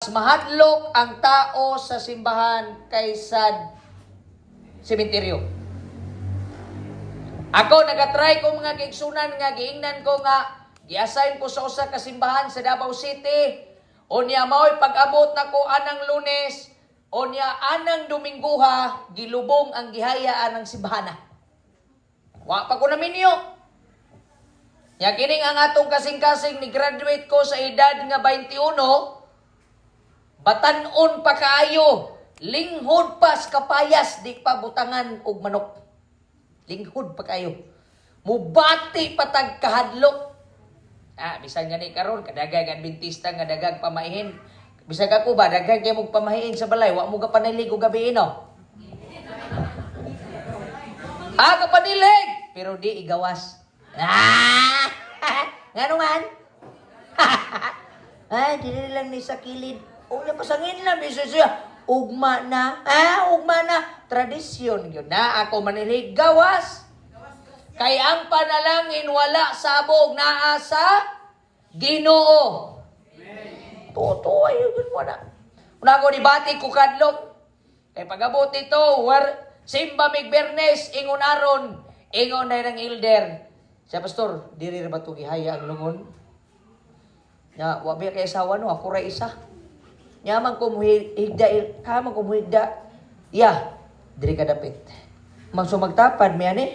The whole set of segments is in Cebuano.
Mahadlok ang tao sa simbahan kaysa sementeryo. Ako nagatry ko, mga kaigsunan, nga giingnan ko nga gi-assign ko sa usa ka simbahan sa Davao City. Unya mao'y pag-abot nako anang Lunes, unya anang Domingguha gilubong ang gihayaan ng simbahana. Wa pa ko naminyo. Nya kining ang atong kasing-kasing ni graduate ko sa edad nga 21, batan-on pa kaayo, linghod pa sa kapayas, di pa butangan og manok. Linghod pa kayo. Mubati pa tag kahadlok. Ah, bisan gani karon kadagag Adventista nga dagag pamahiin. Bisag ako ba, daghan kay mong pamahiin sa balay, wa mo ga panilhig og gabi, no? Ah, kapanilhig! Pero di igawas. Ah! Ngano man? Ay, dili lang ni sa kilid. Unya pasangin lang biso siya. Ugma na. Ah, ugma na. Tradisyon yun na. Ako manilhig gawas. Kay ang panalangin wala sabog, naa sa Ginoo. Totoo ay yun wala. Una ko dibati ko kadlok. Kay pag-abot ito, war, simba mig Bernes, ingon aron, ingon na ng elder. Siya, "Pastor, diri ra ba to gihaya ang lungon?" Ya, wa biya kay asawa, no, ako ra isa. Nya man ko muhigda, ka man ko muhigda. Ya, diri ka dapit. Man so magtapad mi ani.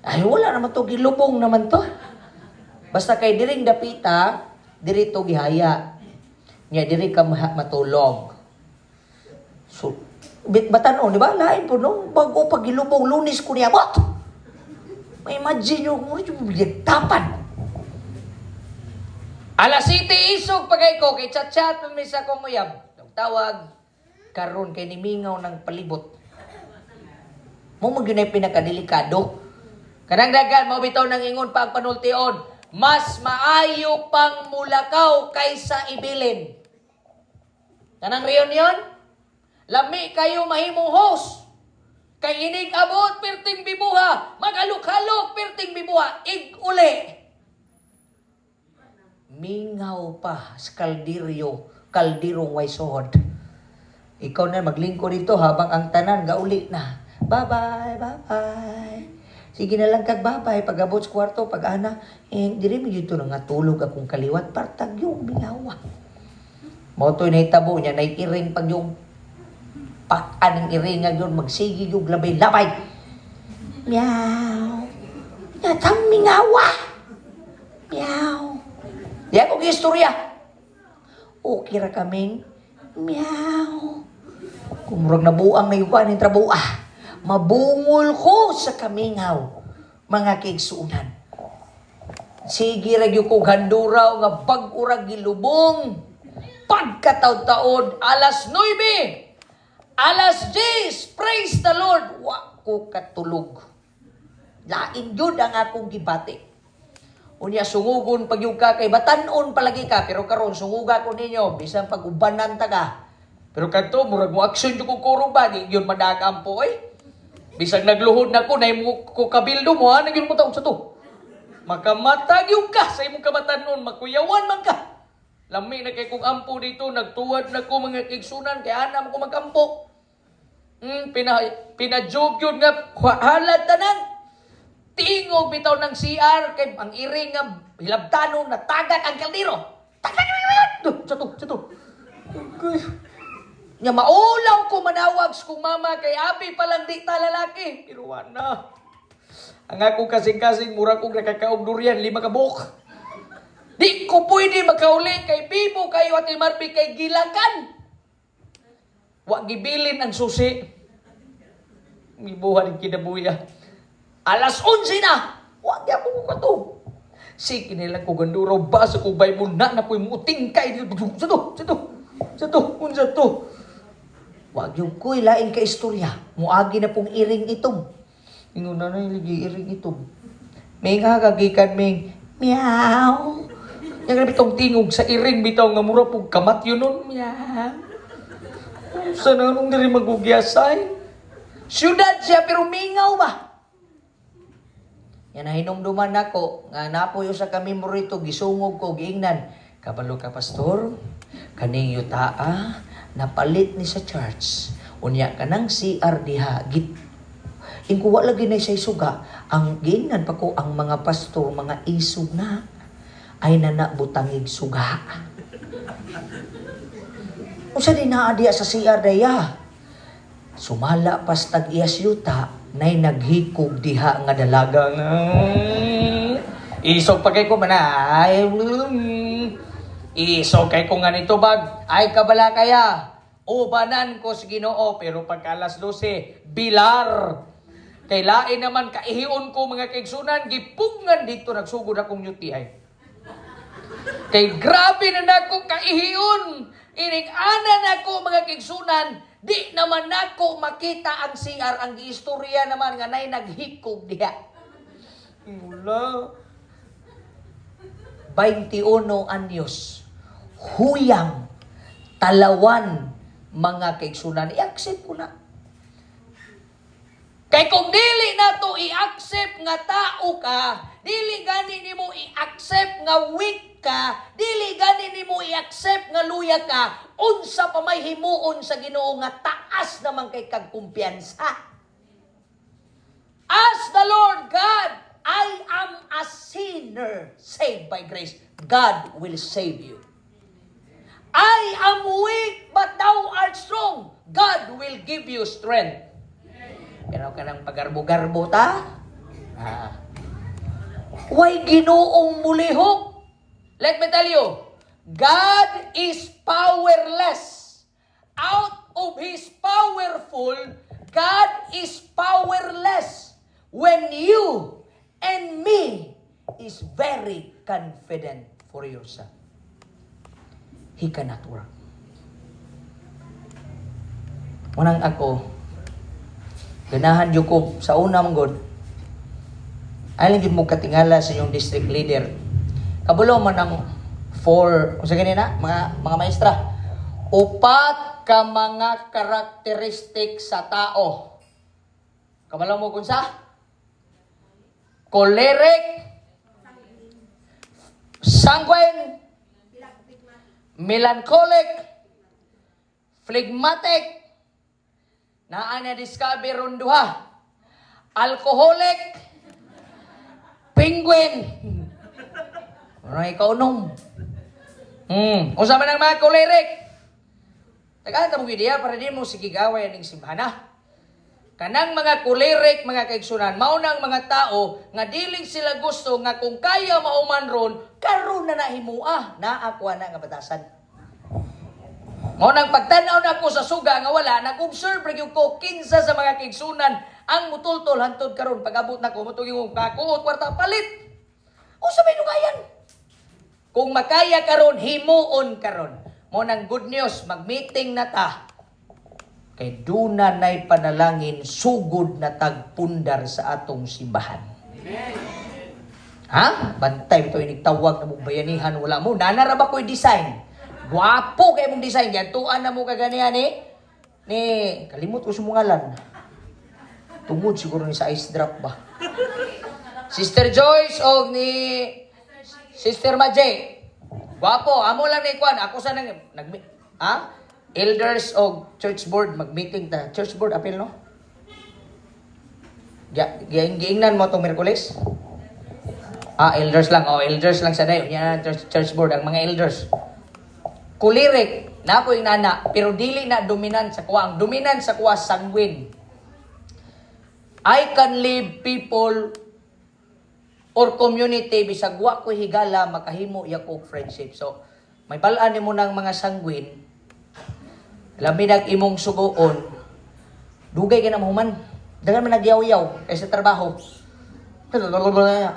Ay, wala naman to, gilubong naman to. Basta kay diring dapita, diri to gihaya. Nya diri ka matulog. So, bit batan-on, di ba? Lain po, no? Bago pag gilubong, Lunes ko niabot. May imagine nyo, mura yung tapad. Alas 7 isog pagay ko, kay chat-chat pa mi sa akong uyab. Tawag, karon kay nimingaw ng palibot. Mo mo gyud pinakadelikado. Kanang dagan mo bitaw nang ingon pa ang panultion, mas maayo pang mulakaw kaysa ibilin. Kanang reunion, lami kayo mahimong host. Kay inig abot, perting bibuha, magalok-halok, perting bibuha, ig uli. Mingaw pa sa kaldiryo, kaldirong way suhod. Ikaw na maglingkod dito habang ang tanan gauli na. Bye-bye, bye-bye. Sige na lang kag bye-bye. Pag-abot sa kwarto, pag ana, eh, diri mo dito na nga tulog akong kaliwat, partag yung mingawa. Mao to'y nahitabo niya, naiiring pag yung pak-aning iring nga yun, magsige yung labay-labay. Meow. Yatang mingawa. Meow. Di ako istorya. Okay ra kaming meow. Kung murag nabuang na yukan yung trabuah, mabungol ko sa kamingaw, mga kaigsunan. Sige ra gyud ko ganduraw nga bag-o ra gilubong. Pagkataod-taod, alas 9, alas 10, praise the Lord, wa ko katulog. Lain yun ang akong gibati. Unya sungugon pag yung ka kay batan-on palagi ka, pero karon sunguga ko ninyo bisan pag ubanan ta ka. Pero kadto murag mo aksyon jud kog kurog ba, di yun madagampo oy. Bisag nagluhod na ko, nay mo ko kabildo mo ha, nagyun mo taon sa to. Makamata gyud ka sa imong kabatanon, makuyawan man ka. Lami na kay kong ampo dito, nagtuwad na ko, mga kaigsunan, kay ana mo ko magampo. Pina-job yun nga halad tanan. Tingog bitaw ng CR kay ang iring nga hilabtanon na tagak ang kaldero. Tagak sa to, sa to. Nya maulaw ko manawag sa kong mama kay abi pa lang di ta lalaki. Pero wa na. Ang akong kasing-kasing mura kong nakakaog durian, lima ka buok. Di ko pwede makauli kay bibo kayo at Marby kay gilakan. Wa gibilin ang susi. Mibuha din kinabuya. Alas 11 na! Wa gyapon ko kato. Sige nila ko ganduro, basa ko Bible na na ko'y mutingkay dito. Sa to, sa to, sa to, unsa to. Wa gyud ko'y lain ka istorya. Muagi na pong iring itom. Ingon na na lagi iring itom. Ming ha, kagikan ming. Meow. Yang grabe tong tingog sa iring bitaw nga mura pug kamat yun nun. Meow. Sa na nung diri magugyasay? Syudad siya pero mingaw ba? Yan na hinumduman nako nga napoy usa ka memory to, gisungog ko giingnan. Kabalo ka, pastor, kaning yutaa napalit ni sa church. Unya kanang CR diha git Ingkuwa lagi na siya suga, ang giingnan pa ko ang mga pastor, mga isog na, ay nana butangig suga. Unsa din naa diya sa CR daya? Sumala pas tag iyas yuta, nay naghikog diha nga dalaga nga. Isog pa kay ko man ay. Isog kay ko nga nito bag. Ay kabala kaya. Ubanan ko sa Ginoo, pero pagka alas 12, bilar. Kay lain naman kaihion ko, mga kaigsunan, gipungan dito nagsugod akong UTI. Kay grabe na nako kaihion. Ining ana nako, mga kaigsunan, di naman nako makita ang CR, ang giistorya naman nga nay naghikog diha. Wala. 21 anyos. Huyang. Talawan, mga kaigsunan. I-accept ko na. Kay kung dili na to i-accept nga tao ka, dili gani nimo i-accept nga weak ka, dili gani nimo i-accept nga luya ka, unsa pa may himuon sa Ginoo nga taas naman kay kag kumpiyansa? As the Lord God, I am a sinner saved by grace. God will save you. I am weak, but thou art strong. God will give you strength. Pero kanang pagarbo-garbo ta? Ah. Why Ginoong mulihok? Let me tell you, God is powerless. Out of His powerful, God is powerless. When you and me is very confident for yourself, He cannot work. Unang ako, ganahan jud ko sa una man gud, ay lang jud mo katingala sa inyong district leader. Kabalo man ang four, unsa gani na, mga maestra? Upat ka mga karakteristik sa tao. Kabalo mo kung sa? Choleric, sanguine, melancholic, phlegmatic, naa na discover ron duha. Alcoholic, penguin. Ano ikaw nung? Unsa man ang mga choleric? Tagaan ta mo ideya para di mo sige gaway aning simbana. Kanang mga choleric, mga kaigsunan, mao nang mga tao nga dili sila gusto nga kung kaya mauman ron, karon na nahimua, naa ko na nga batasan. Mao nang pagtan-aw na ako sa suga nga wala, nag-observe ra gyud ko kinsa sa mga kaigsunan ang mutultol hantod karon. Pag-abot nako, motuging ko kakuot kwarta palit. Unsa may dugayan? Kung makaya karon, himuon karon. Mao nang good news, mag-meeting na ta. Kay duna nay panalangin, sugod na tagpundar sa atong simbahan. Ha? Bantay ito inigtawag na mong bayanihan, wala mo. Nanara ba ko'y design? Guwapo kay mong design. Gantuan na mo kaganihan eh. Ni, kalimot ko sa ngalan. Tungod siguro ni sa ice drop ba? Sister Joyce o ni Sister Maje. Guwapo, amo lang ni Kwan. Ako sa nang nag, ha? Elders o church board, mag-meeting ta. Church board apil, no? Giingnan mo tong Miyerkules? Ah, elders lang. Oh, elders lang sa dayo. Yan church board ang mga elders. Choleric, na ako yung nana, pero dili na dominant sa kuwa. Ang dominant sa kuwa, sanguine. I can leave people or community bisag wa ko higala, makahimo ya ko og friendship. So, may balaan nimo ng mga sanguine, labi nag imong sugoon, dugay ka na mahuman. Dagan man nagyaw-yaw kaysa trabaho.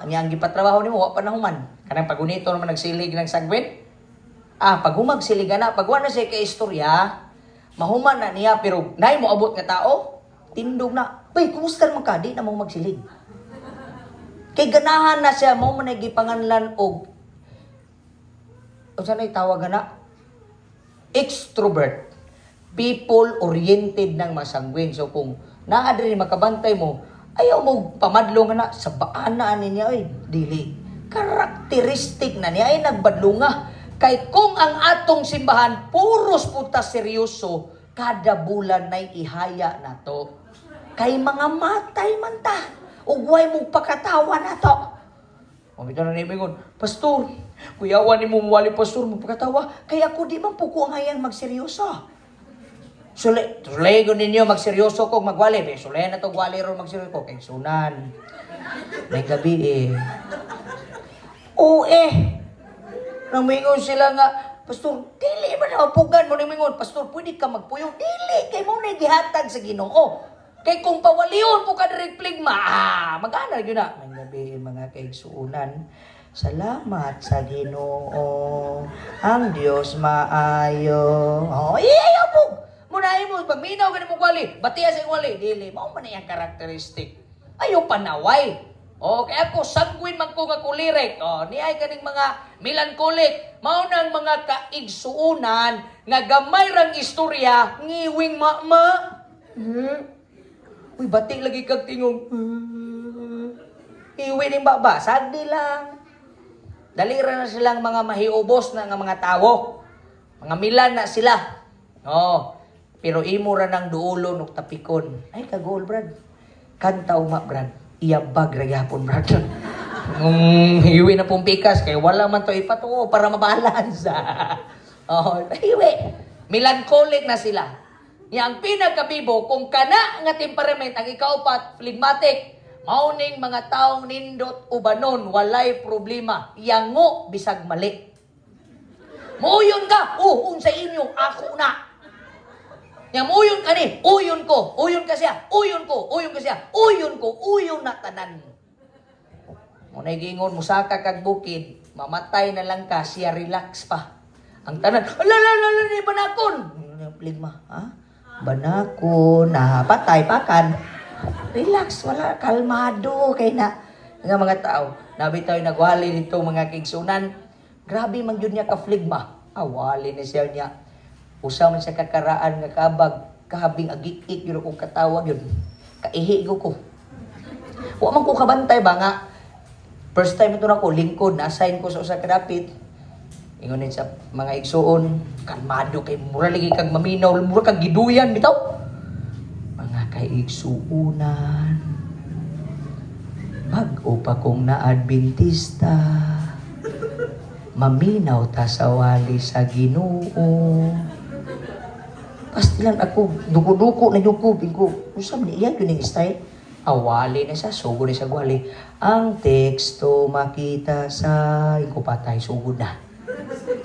Nya ang gipatrabaho nimo wa pa nahuman. Kanang pagunito naman nagsilig ng sanguine. Ah, pag humag silig na, pag wa na siya kay istorya, mahuman na niya, pero nay mo abot nga tao, tindog na. "Bay, kumusta man ka?" Di na mo magsilig. Kay ganahan na siya, mo man ay gipanganlan og unsa na tawag na? Extrovert. People-oriented ng masanguin. So kung naa diri makabantay mo, ayaw mo pamadlo nga na sa baan na ani niya, ay dili. Karakteristik na niya ay nagbadlunga. Kay kung ang atong simbahan puros punta seryoso, kada bulan nay ihaya na to. Kay mga matay man ta. Ug way mo pakatawa na to. O bitaw na niingon, "Pastor, kuyawan ni mo wali, pastor, mo pakatawa. Kay ako di man po ko ang hayan magseryoso." Suli, sulay ko ninyo, magseryoso ko, magwali. Be, sulay na to, wali ron magseryoso ko. Kay sunan. May gabi eh. Oo eh. Nang mingon sila nga, "Pastor, dili man na mapugan mo." Nang mingon, "Pastor, pwede ka magpuyong." Dili, kay mo na gihatag sa Ginoo. Kay kung pawalion po ka direk pligma, ah, magana gyud na. May gabi mga kaigsuunan. Salamat sa Ginoo. Ang Dios maayo. Oh, iyaw po. Munahin mo, pag minaw ka mo wali, batiya sa wali, dili, mao man iyang karakteristik. Ayaw panaway. O, kaya ako, sanguine man ko nga choleric. O, niay kaning mga melancholic. Mao nang mga kaigsuunan nga gamay rang istorya, ngiwing mama. Uy, bati lagi kag tingog. Iwi ning baba, sagdi lang. Dali ra na silang mga mahiubos na nga mga tawo. Mga milan na sila. Oh, pero imo ra nang duulon og tapikon. Ay kagol, brad. Kanta uma, brad. Iyabag ra gyapon, brad. Nung hiwi na pong pikas kay wala man to ipatuo para mabalance. Oh, hiwi. Melancholic na sila. Ya ang pinakabibo kung kana nga temperament ang ikaupat, phlegmatic, mao ning mga taong nindot ubanon, walay problema, yango bisag mali. Muuyon ka, oh, unsa inyo, ako na. Nya muuyon ka ni, uyon ko, uyon ka siya, uyon ko, uyon ka siya, uyon ko, uyon na tanan. Mo na giingon, musaka kag bukid, mamatay na lang ka, siya relax pa. Ang tanan, ala, ala, ala, ala, ni banakon. Pligma, ha? Banakon, na patay, pakan. Relax, wala, kalmado, kay na. Nga mga tao, nabi tayo nagwali dito mga kigsunan. Grabe man yun niya ka fligma. Ah, wali ni siya niya. Usa man siya kakaraan nga kabag, kahabing agik-ik yun akong katawag yun. Kaihi ko. Wa man ko kabantay ba nga. First time ito na ko, lingkod, na-assign ko sa usa ka dapit. Ingon din sa mga igsuon, kalmado kay mura lagi kag maminaw, mura kag giduyan bitaw. Mga kaigsuunan, bag-o pa kong na-Adventista, maminaw ta sa wali sa Ginoo. Pastilan ako, duko-duko na yuko, ko, unsa man iya yun ang style? Awali na siya, sugod na siya gwali. Ang teksto makita sa, iko patay, sugod na.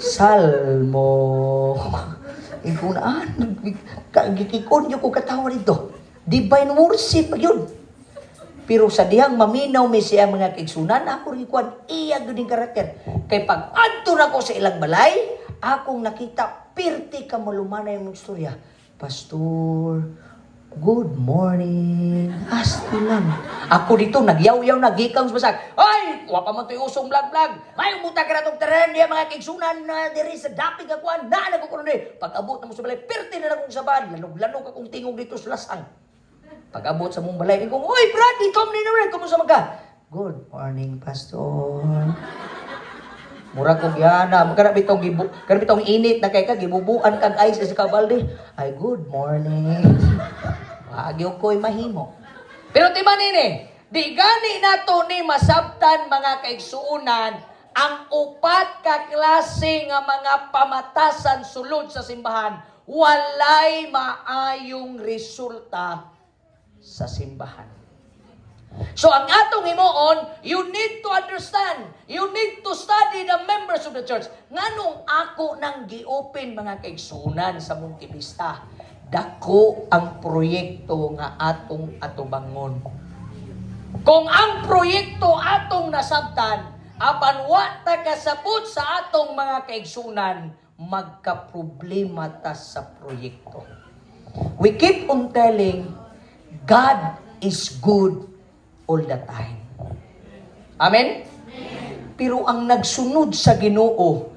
Salmo. Iko na, ah, gikikon yung ko katawa nito. Divine worship pa yun. Pero sa dihang maminaw mi siya mga kaigsunan, ako rin kuan, iya gyud ning karakter. Kay pag adto na ko sa ilang balay, akong nakita pirti ka malumanay mong istorya. "Pastor, good morning." Asti lang. Ako dito, nagyaw-yaw na, gikang basag. Ay, wa pa man to'y usong vlog-vlog. May umuta ka na tong teren, diya mga kaigsunan na diri sa dapig ako, na na ko kuno ni. Pag abot na mo sa balay, pirti na akong saban. Lanog-lanog akong tingog dito sa lasang. Pag abot sa mong balay, ko, "Uy, Brad, ikaw ni naman, kumusta man ka?" "Good morning, Pastor." Mura ko gyana, kana bitong gibu, kana bitong init na kay ka gibubuan kag ice sa kabalde. Ay, good morning. Wagyo ko'y mahimo. Pero timan nini, di gani nato ni masabtan mga kaigsuunan ang upat ka klase nga mga pamatasan sulod sa simbahan, walay maayong resulta sa simbahan. So ang atong himuon, you need to understand, you need to study the members of the church. Nganong ako nang gi-open mga kaigsunan sa Montevista, dako ang proyekto nga atong atubangon. Kung ang proyekto atong nasabtan, apan wa ta kasabot sa atong mga kaigsunan, magkaproblema ta sa proyekto. We keep on telling, God is good all the time. Amen? Pero ang nagsunod sa Ginoo,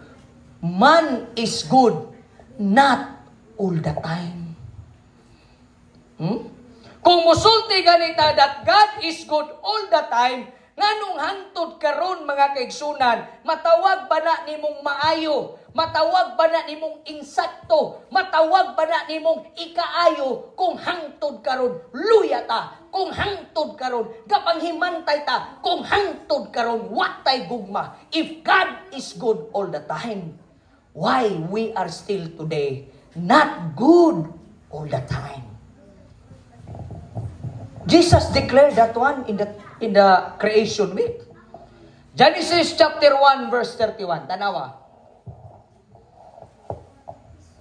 man is good, not all the time. Kung musulti ganita that God is good all the time, nganong hantod karon mga kaigsunan, matawag ba na nimong maayo, Matawag ba na nimong insakto? Matawag ba na nimong ikaayo kung hangtod karon luya ta? Kung hangtod karon gapanghimantay ta? Kung hangtod karon wa tay gugma? If God is good all the time, why we are still today not good all the time? Jesus declared that one in the creation week. Genesis chapter 1 verse 31. Tanawa.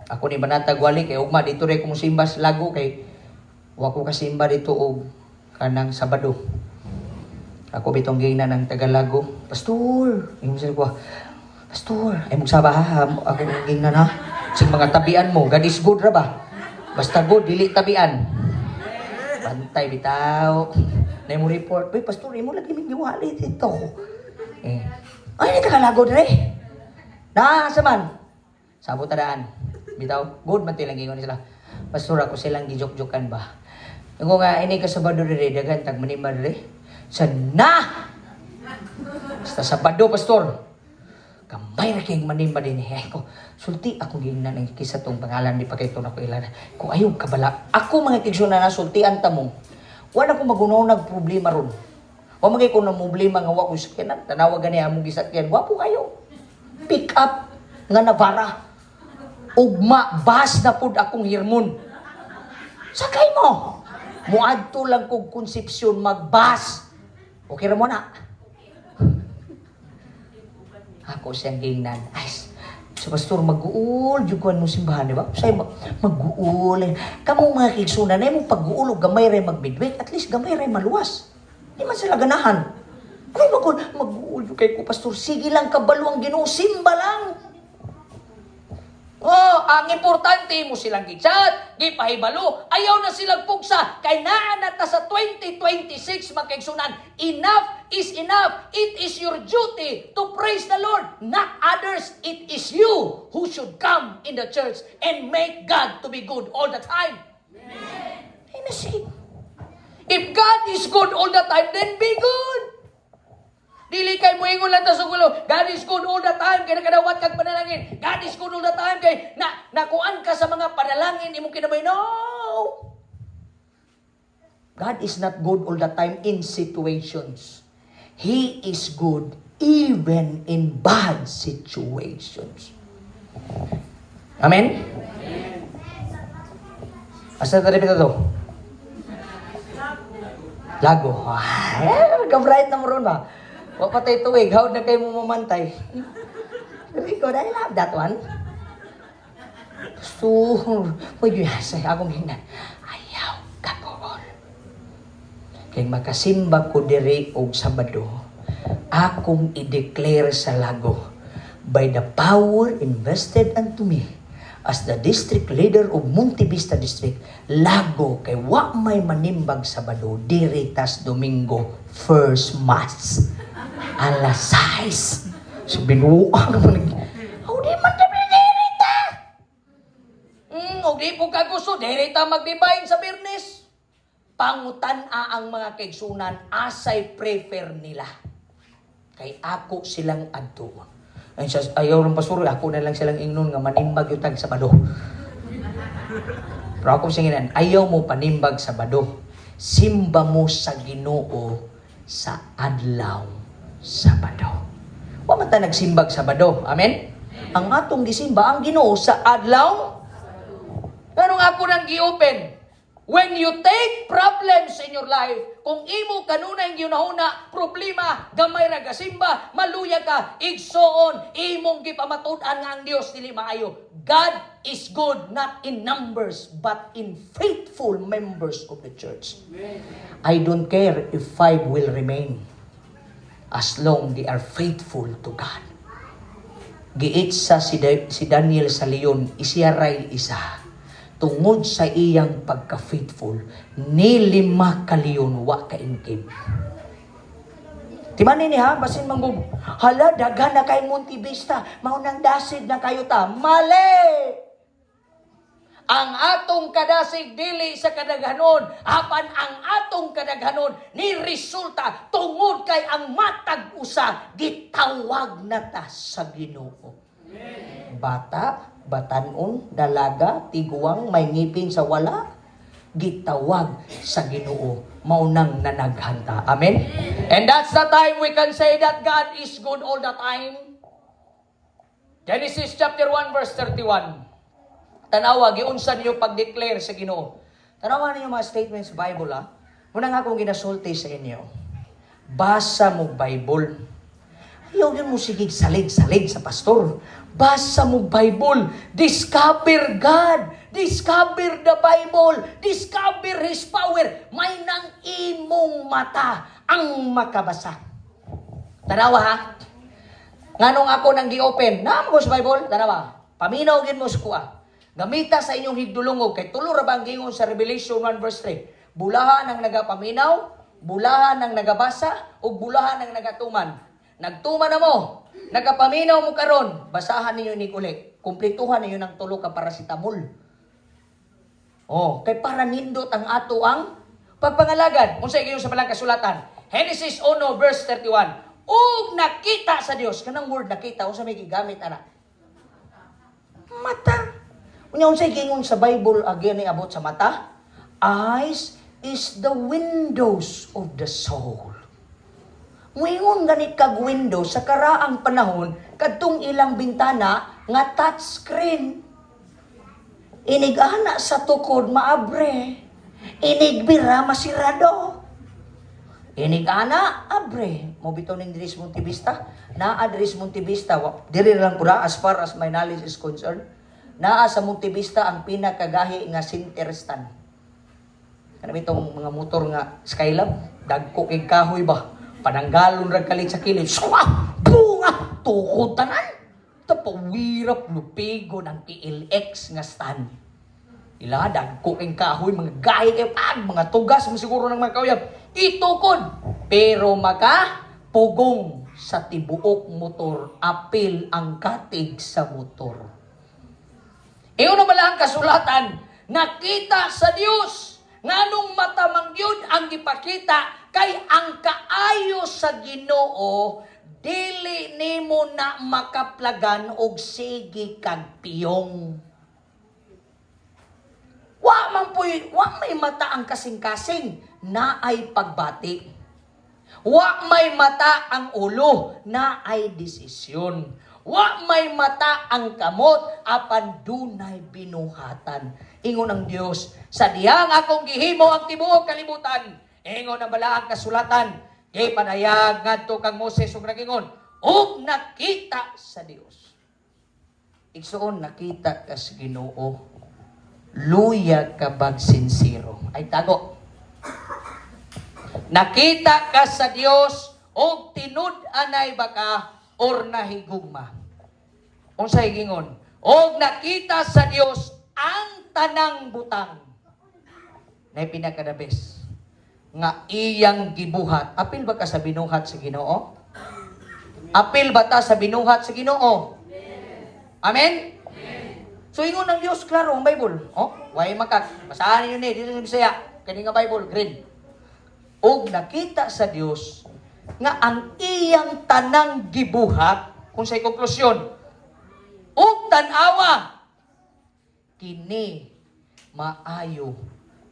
Ako ni manatag wali kay ugma dito rin kung simba sa Lago kay wa ko kasimba dito og kanang Sabado. Ako bitong gingnan ng Tagalago. "Pastor," ingon sila ko. "Pastor, ay magsaba ha, ako gingnan ha. Sing mga tabian mo, God is good ra ba? Basta good, dili tabian." Bantay bitaw. Na mo report, "Uy, pastor, imo lagi mig giwali dito." Eh, ay, ni Tagalago dire. Na, asa man? Sabot daan. Bitaw, good man tilang gingon sila. "Pastor, ako silang gijok-jokan ba. Ngo nga, ini ka Sabado dire, daghan tag manima dire." Sa na! "Basta Sabado, pastor. Gamay ra kayong manimba din eh." Ay ko, sulti ako gingnan ang kisa tong pangalan di pa kay na ko ilan. Kung ayaw kabala, ako mga kigsuna na sultian ta mo. Wala ko magunaw nag problema ron. Wa magay ko na problema nga wa ko sakyanan. Tanawa gani among gisakyan. Wapo kayo. Pick up nga Navara. Ugma bus na pud akong hirmon. Sakay mo. Muadto lang kog Concepcion magbus. Okay ra mo na. Ako siyang gingnan. "Ay, sa pastor, mag-uul, jud ko mo simbahan, di ba? Say, mag-uul. Kamo mga kigsunan, na imong pag-uul, og gamay ray mag-midweek, at least gamay ray maluwas. Di man sila ganahan. Ay, mag-uul, mag-uul jud kay ko, pastor. Sige lang, kabalo ang Ginoo, simba lang. Oh, ang importante mo silang gichat, gipahibalo, ayaw na silang pugsa, kay naa na ta sa 2026, mga kaigsunan. Enough is enough. It is your duty to praise the Lord, not others. It is you who should come in the church and make God to be good all the time. Ay, nasi. If God is good all the time, then be good. Dili kay moingon lang ta sa gulo. God is good all the time kay nakadawat kag panalangin. God is good all the time kay na nakuan ka sa mga panalangin imong kinabuhi. No. God is not good all the time in situations. He is good even in bad situations. Amen? Asa ta to? Lago. Ay, ka-bright na mo ron ba? Wa pa tayo tuwig. How na kayo mo mamantay? Very good. I love that one. So, pwede sa akong hingnan. Ayaw kapool. Kay makasimba ko diri og Sabado, akong i-declare sa Lago by the power invested unto me as the district leader of Monte Vista District, Lago, kay wa may manimbag Sabado, diri tas Domingo, first mass. Alas 6. So binuang mo nag. Oh, di man tabi diri ta. Og di po ka gusto, diri ta mag-divine sa Biyernes. Pangutan-a ang mga kaigsunan asay prefer nila. Kay ako silang adtuon. Ay, siya, ayaw ng pastor, ako na lang silang ingnon nga manimbag yung tag Sabado. Pero ako singinan, ayaw mo panimbag Sabado. Simba mo sa Ginoo sa adlaw Sabado. Wa man ta nagsimbag Sabado. Amen? Ang atong gisimba ang Ginoo sa adlaw. Anong ako nang gi-open? When you take problems in your life, kung imo kanunay gihunahuna, problema, gamay ra gasimba, maluya ka, igsoon, imong gipamatud-an nga ang Dios dili maayo. God is good not in numbers, but in faithful members of the church. I don't care if five will remain as long they are faithful to God. Giitsa si Daniel sa leon, isiyaray isa. Tungod sa iyang pagka-faithful, ni lima ka leon wa kaingkib. Timanin ni ha, basin manggug, "Hala, daghan na kay Monte Vista, mao nang dasig na kayo ta." Mali! Ang atong kadasig dili sa kadaghanon, apan ang atong kadaghanon ni resulta tungod kay ang matag usa gitawag na ta sa Ginoo. Bata, batanon, dalaga, tiguang, may ngipin sa wala, gitawag sa Ginoo, maunang nanaghanta. Amen? And that's the time we can say that God is good all the time. Genesis chapter 1 verse 31. Tanawa, giunsa niyo pag-declare sa Ginoo. Tanawa ninyo mga statements sa Bible, ha. Muna nga akong ginasulti sa inyo. Basa mo Bible. Ayaw yun mo sigig salig-salig sa pastor. Basa mo Bible. Discover God. Discover the Bible. Discover His power. May nang imong mata ang makabasa. Tanawa ha. Nganong ako nang gi-open, naa mo sa Bible, tanawa. Paminaw gid mo sa kuha. Gamita sa inyong higdulongog kay tulo ra ba ang gingon sa Revelation 1 verse 3. Bulahan ang nagapaminaw, bulahan ang nagabasa, ug bulahan ang nagatuman. Nagtuman na mo, nagapaminaw mo karon, basahan ninyo ni uli. Kumplituhan ninyo ng tulo ka paracetamol. Oh, kay para nindot ang ato ang pagpangalagad. Unsa ingon sa balang kasulatan? Genesis 1 verse 31. Ug nakita sa Dios, kanang word "nakita", unsa may gigamit ana? Mata. Unya unsay giingon sa Bible again ni about sa mata? Eyes is the windows of the soul. Muingon ganit kag window sa karaang panahon kadtong ilang bintana nga touch screen. Inig-ana sa tukod, maabre. Inigbira, masirado. Inig-ana, abre. Mo bitaw ning diri sa Montevista. Naa diri sa Montevista. Diri lang pura as far as my knowledge is concerned. Naa sa Montevista ang pinakagahi nga center stand. Kana bitong mga motor nga Skylab, dagko kay kahoy ba. Pananggalon ra kalit sa kilid. Swa! Bunga! Tukod tanan. Tapawirap lupigo ng TLX nga stand. Ila, dagko kay kahoy, mga gahi kay pag, mga tugas mo siguro ng mga kauyab. Itukod. Pero maka pugong sa tibuok motor, apil ang katig sa motor. Ingon na ang kasulatan, nakita sa Dios nganong mata man gyud ang gipakita, kay ang kaayo sa Ginoo dili nimo na makaplagan og sige kag piyong. Wa man puy, wa may mata ang kasing-kasing, naay pagbati. Wa may mata ang ulo, naay desisyon. Wa may mata ang kamot, apan dunay binuhatan. Ingon ang Dios, sa dihang akong gihimo ang tibuok kalibutan. Ingon ang balaang kasulatan, gipanayag ngadto kang Moses ug nagingon, ug nakita sa Dios. Igsuon, nakita ka sa Ginoo. Luya ka bag sinsero? Ay tago. Nakita ka sa Dios og tinud-anay ba ka or nahigugma? Unsay gingon? Og nakita sa Dios ang tanang butang na pinaka the best nga iyang gibuhat. Apil ba ka sa binuhat sa Ginoo? Apil ba ta sa binuhat sa Ginoo? Amen? So ingon ng Dios klaro ang Bible. Oh, way makak. Basahan ninyo ni dito sa Bisaya. Kani nga Bible green. Og nakita sa Dios nga ang iyang tanang gibuhat, kung sa konklusyon, ug tan-awa kini maayo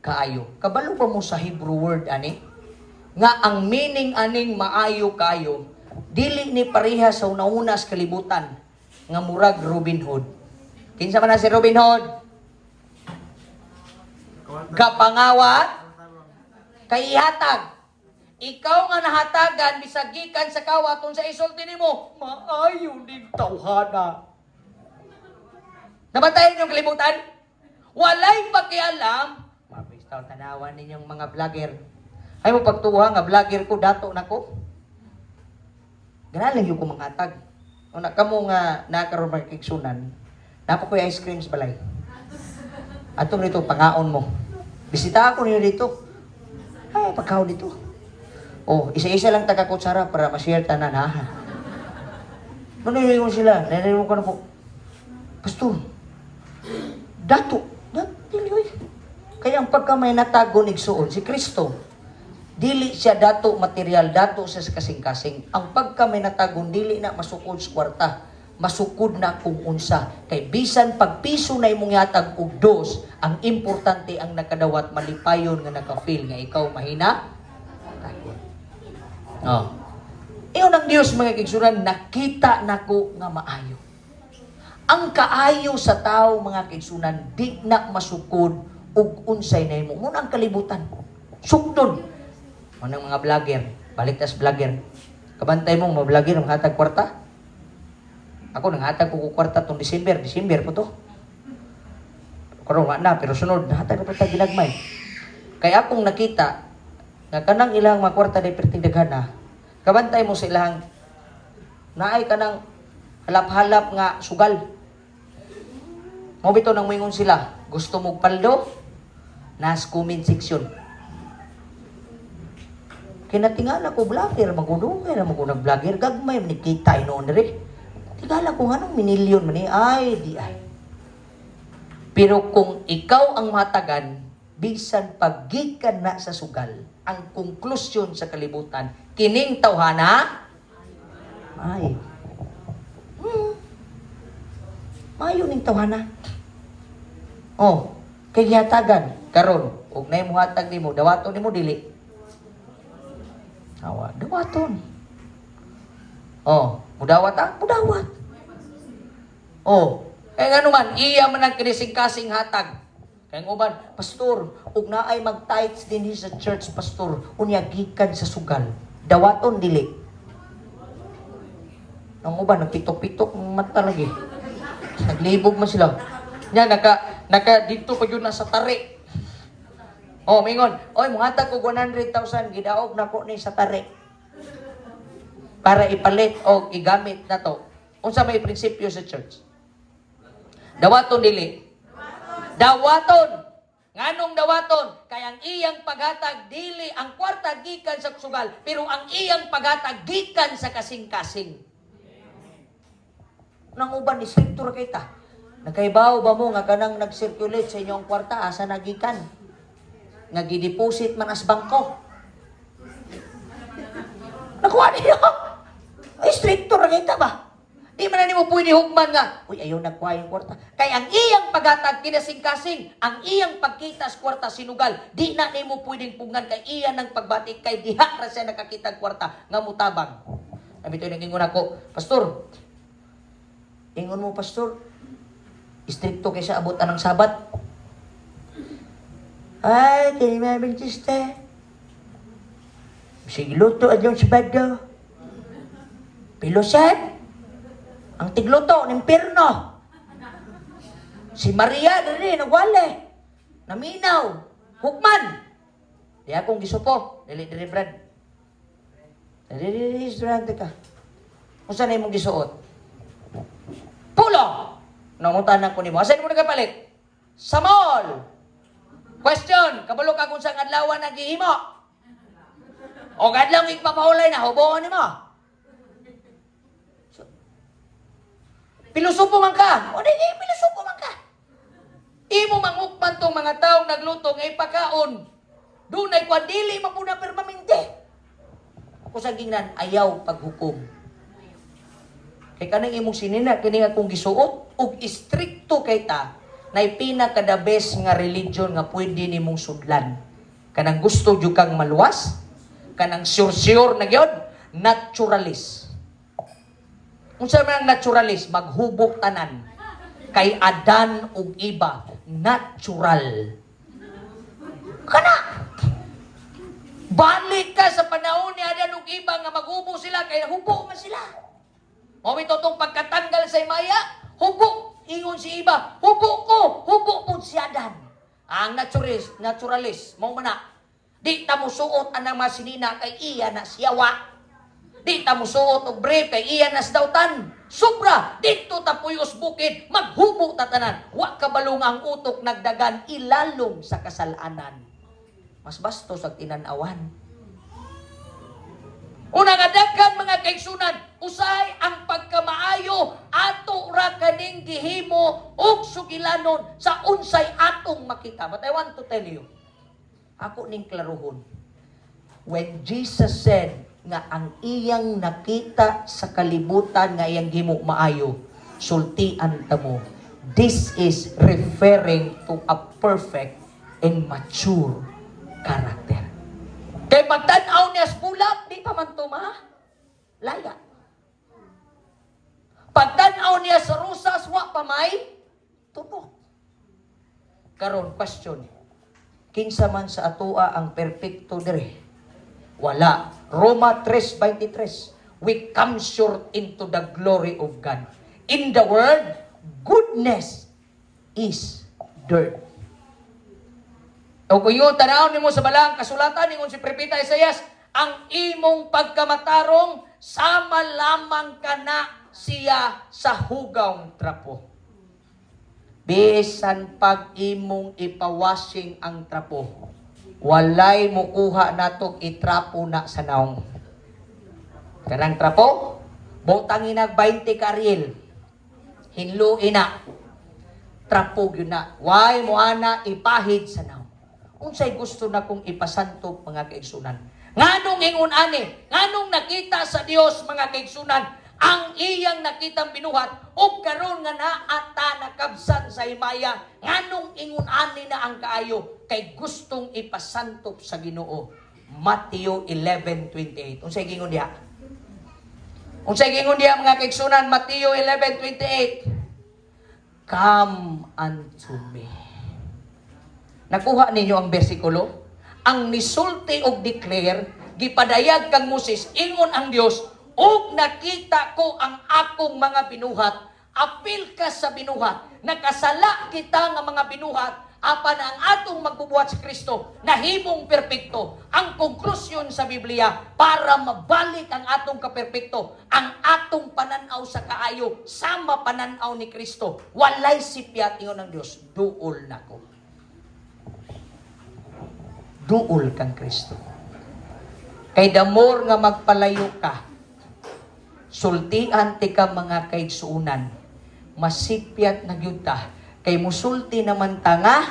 kaayo. Kabalo ba mo sa Hebrew word ani? Nga ang meaning aning "maayo kaayo" dili ni pareha sa una-una sa kalibutan nga murag Robin Hood. Kinsa man na si Robin Hood? Gapangawat kay ihatag. Ikaw nga nahatagan bisag gikan sa kawat, sa isulti nimo, "Maayo ning tawhana." Nabantayan yung kalibutan? Walay pakialam. Mabistaw tanawan ninyong mga vlogger. Ay mo pagtuwa nga vlogger ko, dato na ko. Ganahan lang yung ko manghatag. Una kamo nga nakaroon makiksunan, napa ko'y ice cream sa balay. Ato dito, pangaon mo. Bisita ako ninyo dito. Ay, pagkaon dito. Oh, isa-isa lang taga kutsara para ma-share tanan ha. Ano yung sila? Narinig ko na po. Pastor, dato, dato, dili oy. Kaya ang pagka may natago nigsuon, si Kristo, dili siya dato material, dato siya sa kasing-kasing. Ang pagka may natagon, dili na masukod sa kwarta. Masukod na kung unsa. Kay bisan pag piso na imong yatag og dos, ang importante ang nakadawat malipayon nga naka-feel nga ikaw mahina. Oh. Ingon ang Dios, mga kaigsuonan, nakita nako nga maayo. Ang kaayo sa tao, mga kaigsuonan, di na masukod ug unsay nahimo. Muna ang kalibutan. Sukdon. Manang mga vlogger, balik tas vlogger. Kabantay mo mga vlogger hatag kwarta. Ako nanghatag ko og kwarta tong December, December po to. Karon wa na, pero sunod hatag ko pa ginagmay. Kay akong nakita nga kanang ilang mga kwarta di perting daghan na. Kabantay mo sa ilang naay kanang halap-halap nga sugal. Mo bitaw nang moingon sila, gusto mo paldo? Nas comment section. Kinatingala ko vlogger, magudungay na magunag vlogger, gagmay man kita inoon diri. Tingala ko nganong minilyon man ni, ay di ay. Pero kung ikaw ang matagan, bisan paggikan na sa sugal, ang konklusyon sa kalibutan, kining tawhana, ay, maayo ning tawhana. Oh, kay gihatagan karon ug nay muhatag nimo, dawaton nimo dili? Awa, dawaton. Oh, mudawat ah, mudawat. Oh, kay ngano man, iya man ang kinising-kasing hatag. Kay ang uban, "Pastor, ug naay mag-tithes dinhi sa church, pastor, unya gikan sa sugal. Dawaton dili?" Ang uban, nagpitok-pitok ang mata lagi. Naglibog man sila. Nya naka naka dito pa yun na sa tari. Oh, mingon, "Oy, muhatag ko 100,000, gidaog nako ni sa tari." Para ipalit o igamit na to. Unsa may prinsipyo sa church? Dawaton dili? Dawaton. Nganong dawaton? Kay ang iyang paghatag dili ang kwarta gikan sa sugal, pero ang iyang paghatag gikan sa kasing-kasing. Nang uban ni ra kita. Nakaibaw ba mo nga kanang nag-circulate sa inyong kwarta asa nagikan? Nga gideposit man as bangko. Nakuha niyo. Ay, stricto ra kita ba? Di man na nimo pwede hugman nga, "Uy, ayaw nagkuha yung kwarta." Kay ang iyang paghatag kinasing-kasing, ang iyang pagkita sa kwarta sinugal, di na nimo pwedeng pugngan kay iya ng pagbati kay diha ra siya nakakita og kwarta nga mutabang. Abi to ingon ako, "Pastor, ingon mo pastor, stricto kay sa abot anang Sabat." Ay, kini may Adventista. Sige, luto adlong Sabado. Pilosan. Ang tigluto, nimpirno. Si Maria, dali, nagwale. Naminaw. Hukman. Di akong gisupo. Dili, dili, Brad. Dili, dili, estudyante ka. Kung saan imong gisuot? Pulo! Nangutanan ko nimo. Asa mo nagapalit? Sa mall! Question, kabalo ka kung saan adlaw naghihimo? O adlaw ipapahulay na, huboon nimo. So, pilosopo man ka. O di, pilosopo man ka. Imo mangukman tong mga taong nagluto nga ipakaon. Dunay kwa dili man pud na permanente. Ako sa gingnan, ayaw paghukom. Kay kanang imong sinina kini nga kung gisuot ug istrikto kay ta, nay pinaka the best nga religion nga pwede nimong sudlan. Kanang gusto jud kang maluwas, kanang sure-sure na gyud, naturalist. Unsa man ang naturalist? Maghubok tanan. Kay Adan ug Eva, natural. Kana! Balik ka sa panahon ni Adan ug Eva nga maghubo sila kay hubo man sila. Mao bitaw tong pagkatanggal sa himaya, hubo ingon si Eva, "Hubo ko, hubo pud si Adan." Ang naturalist, naturalist, mao man na. Di ta mo suot anang mga sinina kay iya na siyawa. Di ta mo suot og brief kay iya na dautan. Sobra, dito ta puyos bukid, maghubo ta tanan. Wa kabalo nga ang utok nagdagan ilalom sa kasalanan. Mas bastos ang tinanawan. Una nga daghan, mga kaigsunan, usahay ang pagkamaayo ato ra kaning gihimo og sugilanon sa unsay atong makita. But I want to tell you, ako ning klaruhon. When Jesus said, Nga ang iyang nakita sa kalibutan nga iyang gimo maayo, sultian ta mo. This is referring to a perfect and mature character. Kay pagtan-aw niya sa bulak, di pa man to ma laya. Pagtan-aw niya sa rosas, wa pa may tubok. Karon, question. Kinsa man sa atoa ang perpekto dire? Wala. Roma 3:23. We come short into the glory of God. In the world, goodness is dirt. O kung yung tanaw nimo sa balang kasulatan, ingon si Propeta Isaias, ang imong pagkamatarong sama lamang kana siya sa hugaw trapo. Bisan pag imong ipawashing ang trapo, walay mukuha natong itrapo na sa naong. Kanang trapo, butang inag 20 ka Ariel. Hinlo ina. Trapo gyud na. Way mo ana ipahid sa naong. Unsay gusto na kong ipasantop, mga kaigsunan? Nganong ingon ani? Nganong nakita sa Dios, mga kaigsunan, ang iyang nakitang binuhat ug karon nga naa ta nakabsan sa himaya, nganong ingon ani na ang kaayo? Kay gustong ipasantop sa Ginoo. Matthew 11:28. Unsay gingon diha? Unsay gingon diha, mga kaigsunan? Matthew 11:28. "Come unto me." Nakuha ninyo ang bersikulo? Ang nisulti og declare, gipadayag kang Moses, ingon ang Dios, "Og nakita ko ang akong mga binuhat." Apil ka sa binuhat. Nakasala kita nga mga binuhat, apan ang atong magbubuhat si Kristo, nahimong perpekto. Ang konklusyon sa Biblia, para mabalik ang atong kaperpekto, ang atong pananaw sa kaayo, sama pananaw ni Kristo. Walay sipyat, ingon ng Dios, duol nako. Duol kang Kristo. Kay the more nga magpalayo ka, sultian ti ka, mga kaigsuunan, masipyat na gyud ta. Kay musulti naman ta nga,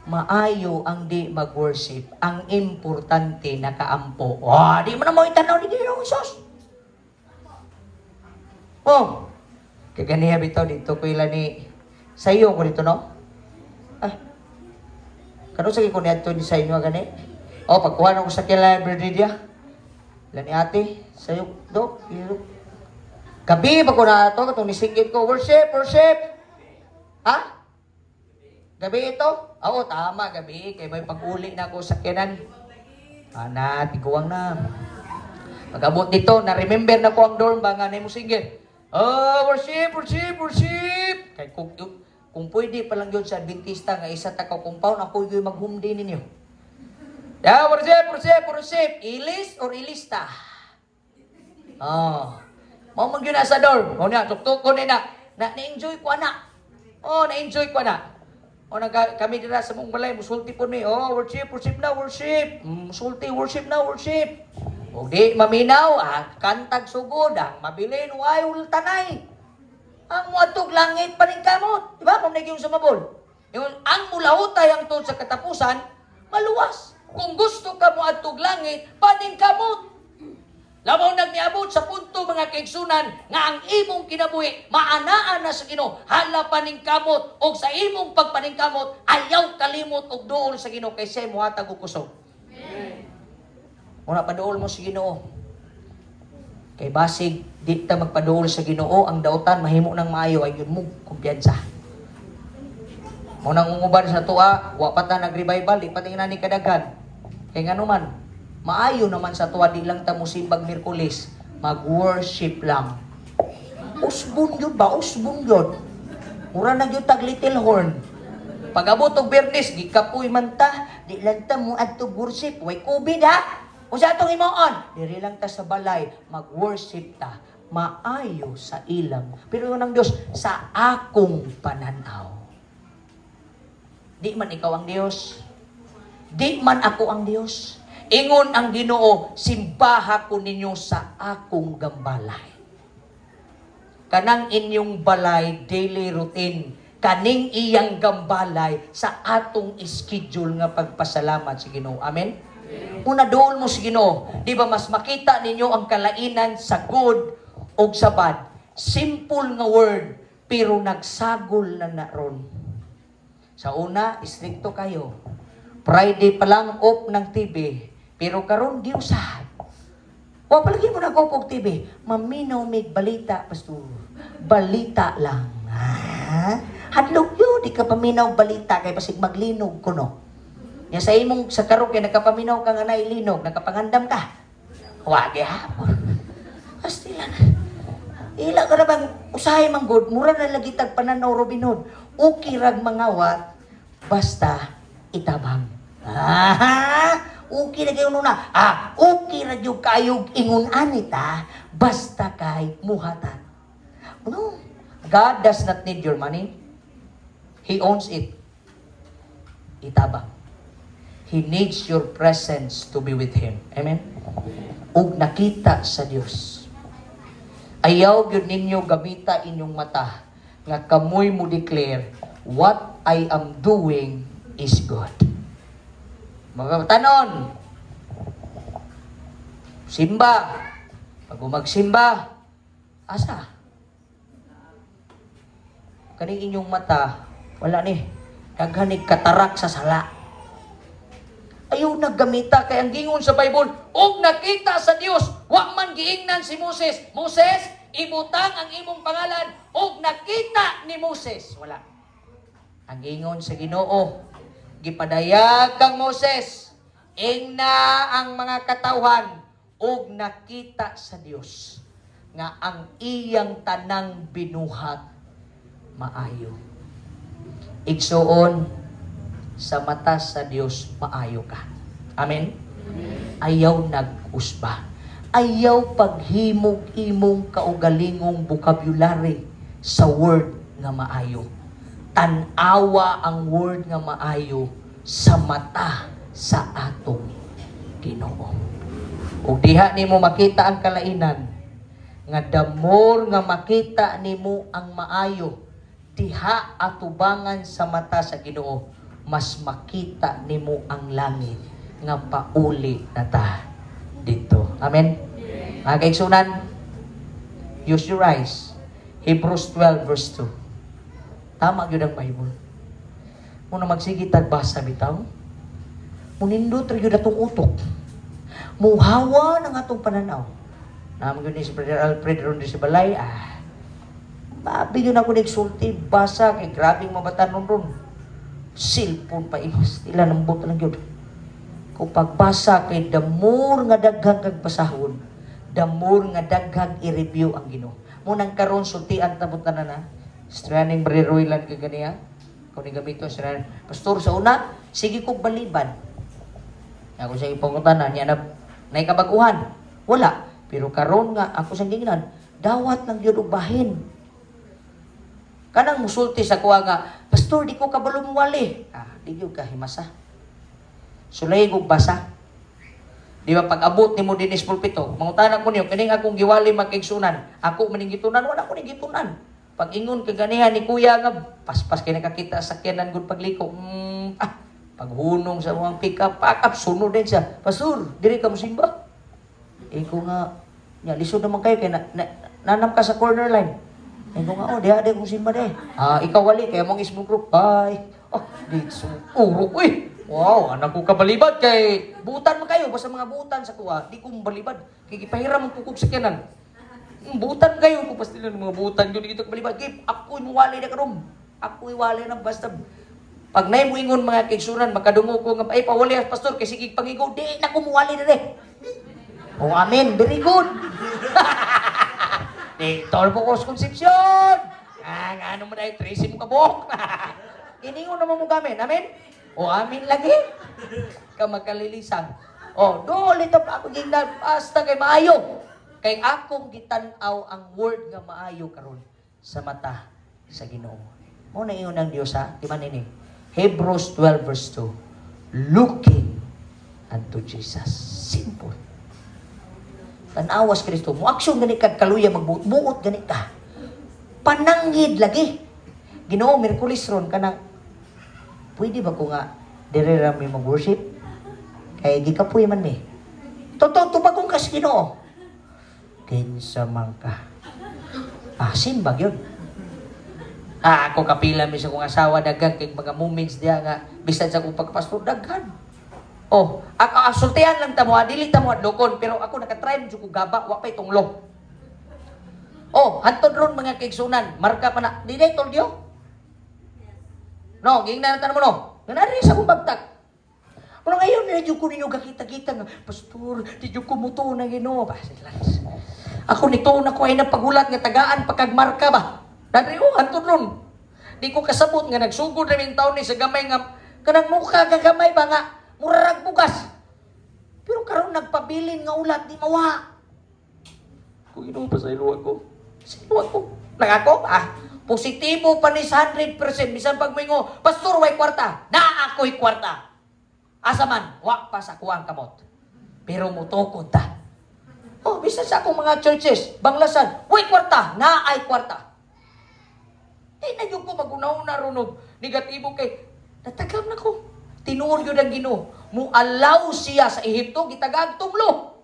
maayo ang di mag-worship. Ang importante, nakaampo. Oh, di mo na mo itanaw ni Ginoong Hesus. Oh, kay ganiha bitaw dito ko ila ni sa iyo ko dito, no? Ah. Kano sa ko niadto ni sa inyo gani? Oh, pagkuha na ko sa kila Brigadier. Ila ni ate, sayo do, ilo. Gabi ba ko na ato katong nisinggit ko, "Worship, worship." Ha? Gabi ito? Oo, tama, gabi. Kay may pag-uli na ako sa kinan. Ana, tiguang na. Pag-abot dito, na-remember na ko ang dorm ba nga na mo singgit. "Oh, worship, worship, worship." Kay kung pwede pa lang yun sa Adventista nga isa ta ka compound, ako yung mag-home day ninyo. Yeah, worship, worship, worship. Ilis or ilista? Oh. Mao man gyud na sa dorm. Mao na tuktok ko ni na. Na na-enjoy ko ana. Oh, na-enjoy ko ana. O nag kami dira sa mong balay musulti po ni. "Oh, worship, worship na, worship." Musulti, "Worship na, worship." O di maminaw, ah, kantag sugod, ah, mabilin, way ultanay. Ang muadtog langit paningkamot. Di ba? Kung yung sumabol. Yung, ang mulahutay ang tuod sa katapusan, maluwas. Kung gusto ka mo adtog langit, paningkamot. Labaw nagniabot sa punto, mga kaigsunan, nga ang imong kinabuhi maanaan na sa Ginoo, hala paningkamot og sa imong pagpaningkamot ayaw kalimot og duol sa Ginoo kay siya mohatag og kusog. Muna paduol mo sa Ginoo. Kay basig di ta magpaduol sa Ginoo, ang dautan mahimo ng maayo ay yun mo kumpiyansa. Mo nang unguban sa tuwa, wa pa ta nag-revival, di pa tingnan ni kadaghan. Kay ngano man, maayo naman sa tuwa, di lang ta musimbag Miyerkules, mag-worship lang. Usbon yun ba? Usbon yun. Mura na gyud tag little horn. Pag-abot og Biyernes, gikapoy man ta, di lang ta mo adto worship, way COVID ha. Unsa atong himuon? Diri lang ta sa balay, mag-worship ta. Maayo sa ilang. Pero yun ang Diyos, sa akong pananaw. Di man ikaw ang Diyos. Di man ako ang Diyos. Ingon ang Ginoo, simbaha ko ninyo sa akong gambalay. Kanang inyong balay, daily routine. Kaning iyang gambalay sa atong schedule nga pagpasalamat sa Ginoo. Amen? Una dool mo sa Ginoo, di ba mas makita ninyo ang kalainan sa good o sa bad? Simple nga word, pero nagsagol na na ron. Sa una, istrikto kayo. Friday pa lang off ng TV, pero karon di usab. Wa palagi mo nag og TV. Maminaw mig balita, pastor. Balita lang. Ha? Hadlok yun, di ka paminaw balita kay basig maglinog kuno. Ya sa imong sa karon kay nakapaminaw ka nga nailinog, nakapangandam ka. Wa gihapon. Hastila na. Ila ka na bang usahay man good, mura na lagi tag pananaw Robin Hood. Okay rag mangawat, basta itabang. Ah, okay na kayo nuna. Ah, okay ra gyud kayog ingon anita, basta kay muhatag. No, God does not need your money. He owns it. Itabang. He needs your presence to be with Him. Amen? Ug nakita sa Dios. Ayaw gyud ninyo gamita inyong mata nga kamoy mo declare what I am doing is good. Mga tanon, simba. Pag magsimba, asa? Kaning inyong mata, wala ni. Daghanig katarak sa sala. Ayaw naggamita kay ang gingon sa Bible, ug nakita sa Dios, wa man giingnan si Moses. "Moses, ibutang ang imong pangalan," ug nakita ni Moses. Wala. Ang gingon sa Ginoo, gipadayag kang Moses, ingna ang mga katawhan, ug nakita sa Dios nga ang iyang tanang binuhat maayo. Igsuon, sa mata sa Dios maayo ka. Amen? Ayaw nag-usba. Ayaw paghimog imong kaugalingong vocabulary sa word nga maayo. Tan-awa ang word nga maayo sa mata sa atong Ginoo. Ug diha nimo makita ang kalainan nga the more nga makita nimo ang maayo diha atubangan sa mata sa Ginoo, mas makita nimo ang langit nga pauli na ta dito. Amen? Mga kaigsunan, use your eyes. Hebrews 12 verse 2. Tama gyud ang Bible. Muna magsige tag basa bitaw. Munindot ra gyud atong utok. Muhawa ng atong pananaw. Naman gyud ni si Brother Alfred ron di sa balay, ah. Babi yun ako nagsulti, basa kay grabing mabatanon ron. Cellphone pa imos, ila nambot lang yun. Kung pagbasa kay the more nga daghang kag basahon, the more nga daghang i-review ang Ginoo. Munang karon sultian tabot na na. Straning Brother Royland kay ganiya. Kung ni gamito straning. Pastor, sa una, sige ko baliban. Ako sa ipangutana niya na nay kabaguhan. Wala. Pero karon nga ako sa gingnan, dawat lang gyud og bahin. Kanang musulti sa kuha nga, "Pastor, di ko kabalo muwali." Ah, di gyud ka himasa. Sulay og basa. Di ba pag abot nimo dinis pulpito, mangutana ko niyo, kining akong giwali magkaigsunan, ako maning gitunan, wala ko ning gitunan. Pag ingon kay ganihan ni kuya nga paspas kay nakakita sa sakyanan gud pagliko. Ah, paghunong sa mga pick up, pack up, sunod din siya. "Pastor, diri ka mo simba?" Eh ko nga, nya lisod naman kayo kay na, nanam ka sa corner line. Eh ko nga, "Oh, diha di kong simba de." "Ah, ikaw wali kay mong small group." Bye. Oh, di so uro uy. Wow, anak ko kabalibad kay butan man kayo basta mga butan sa kuha, di ko balibad. Kay gipahiram ang kukog sakyanan. Butan kayo ko pastila ng mga butan yun dito kabalibad. Kay ako'y muwali na karon. Ako'y wali na basta pag nay mo ingon mga kaigsunan makadungo ko nga ay pawali ang pastor kay sige pangigo di na ko muwali dire. Oh, amen. Very good. Di tolpo ko sa Concepcion. Ah, nga ano mo dahil 13 mo kabok. Iningon naman mo gamin. Amen? O amin lagi. Ka magkalilisang. O, dole ito pa ako gingnan. Basta kay maayo. Kay akong gitan-aw ang word nga maayo karon sa mata sa Ginoo. Mo na ingon ang Dios ha. Di ba nini? Hebrews 12 verse 2. Looking unto Jesus. Simple. Tanawas Kristo. Mo aksyon gani kag kaluya magbuot. Buot gani ka. Pananghid lagi. Ginoo, Miyerkules ron kanang pwede ba ko nga dire ra mi mag-worship? Kay gikapoy man mi. Totoo, tubagong kas Ginoo. Kinsa man ka. Ah, simbag yun. Ah, ako kapila mi sa kong asawa, daghan kay mga moments diya nga bisan sa akong pagpastor, daghan. Oh, ako sultihan lang ta mo, dili ta mo adlokon, pero ako nakatry jud ko gaba, wa pay tunglo. Oh, hantod ron, mga kaigsunan, marka pa na, di day told you? No, giingnan na mo no. Nga nari sa akong bagtak. Pero ngayon, na ko ninyo gakita-kita nga, "Pastor, di jud ko mutuo na Ginoo." Ba, ako nito na ko ay napagulat nga tagaan pagkagmarka ba. Dadri oh, hantod ron. Di ko kasabot nga nagsugod na min taon ni sa gamay nga kanang mukha gagamay ba nga murag bugas. Pero karon nagpabilin nga ulat, di mawa. Kung Ginoo, pasaylo ako. Pasaylo ako. Nangako ah, positibo pa ni sa 100%. Bisan pag moingo, "Pastor, way kwarta." Na ako'y kwarta. Asa man, wa pa sa kuang kamot. Pero mutukod ta. Oh, bisan sa akong mga churches, banglasan, way kwarta, na ay kwarta. Di na yung ko maguna-una runog negatibo kay natagam na ko. Tinuod yun ang Ginoo. Mualaw siya sa Ehipto, gitagaag tunglo.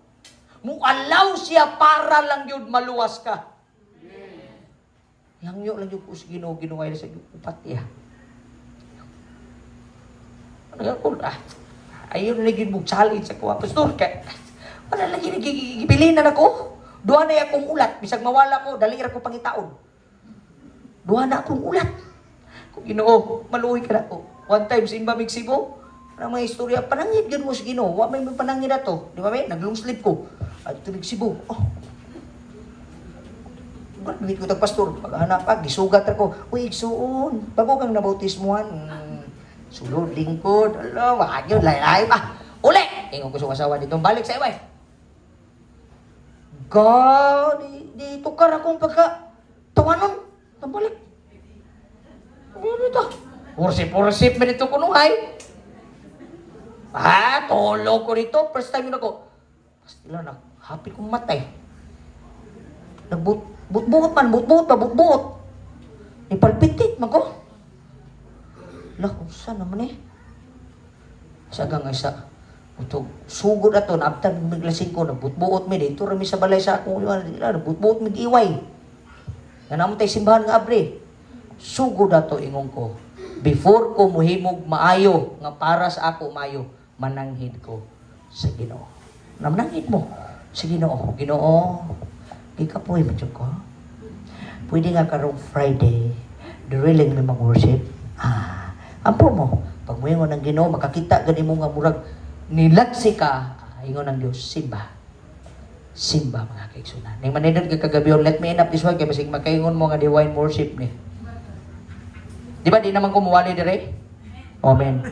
Mualaw siya para lang yun maluwas ka. Langyo lang yun ko sa Ginoo, Ginoo ay sa upat iya. Ano ko, ah, ayun na lagi mo challenge ako, ah, Pastor, kay, wala lagi nagigibilinan ako. Duha na akong ulat, bisag mawala ko, dali ra ko pangitaon. Duha na akong ulat. Kung Ginoo, maluoy ka na ako. One time, simba mig Cebu, ang mga istorya, panangit yun mo sa Ginoo. Wa may panangit ato. Di ba may? Naglong sleep ko. At tulig Cebu. Oh. Graduate ko tag pastor. Paghanap pa, gisugat ako. "Uy, igsuon. Bago kang nabautismuhan. Sulod, lingkod. Alo, wag yun. Laylay pa. Uli! Ingon ko sa asawa dito. Balik sa iway. Ga, di tukar akong pagka tawanon. Tambalik. Ano dito? Worship, man ito kunuhay. Ah, tulog ko dito. First time yun ako. Pastila na, happy kong matay. Nagbut, but-buot man, but-buot pa, but-buot. Ipalpitit man ko. Lah, unsa naman eh. Sa nga isa, utog, sugod ato, naabtan mig lasing ko, nagbutbuot mi, dito rami sa balay sa akong iwan, nagbutbuot mig iway. Nga namo tay simbahan nga abre. Sugod ato, ingon ko. Before ko muhimog maayo, nga para sa ako maayo, mananghid ko sa Ginoo. Namananghid mo sa Ginoo. "Ginoo, gikapoy man jud ko. Pwede nga karong Friday, diriling mi mag-worship." Ah, ampo mo. Pag muingon ng Ginoo, makakita gani mo nga murag nilagsi ka, ah, ingon ng Diyos, simba. Simba, mga kaigsunan. Ning manindot kay kagabi, let me end up this one kay basig makaingon mo nga divine worship ni. Di ba di naman ko muwali dire? Amen.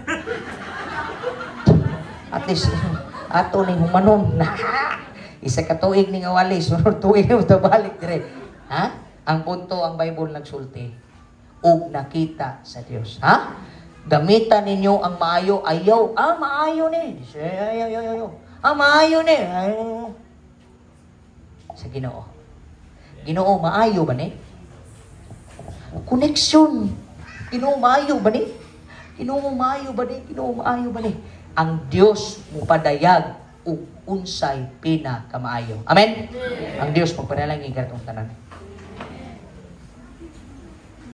At least ato ning humanon. Isa ka tuig ni nga wali, sunod tuig na balik dire. Ha? Ang punto, ang Bible nagsulti ug nakita sa Dios. Ha? Gamitan ninyo ang maayo, ayaw. Ah, maayo ni. Ayaw, ayaw, ayaw. Ah, maayo ni. Ayaw. Sa Ginoo. "Ginoo, maayo ba ni?" Connection. "Ginoo, maayo ba ni? Ginoo, maayo ba ni? Ginoo, maayo ba ni?" Ang Dios mupadayag ug unsay pinakamaayo. Amen? Ang Dios magpanalangin kanatong tanan.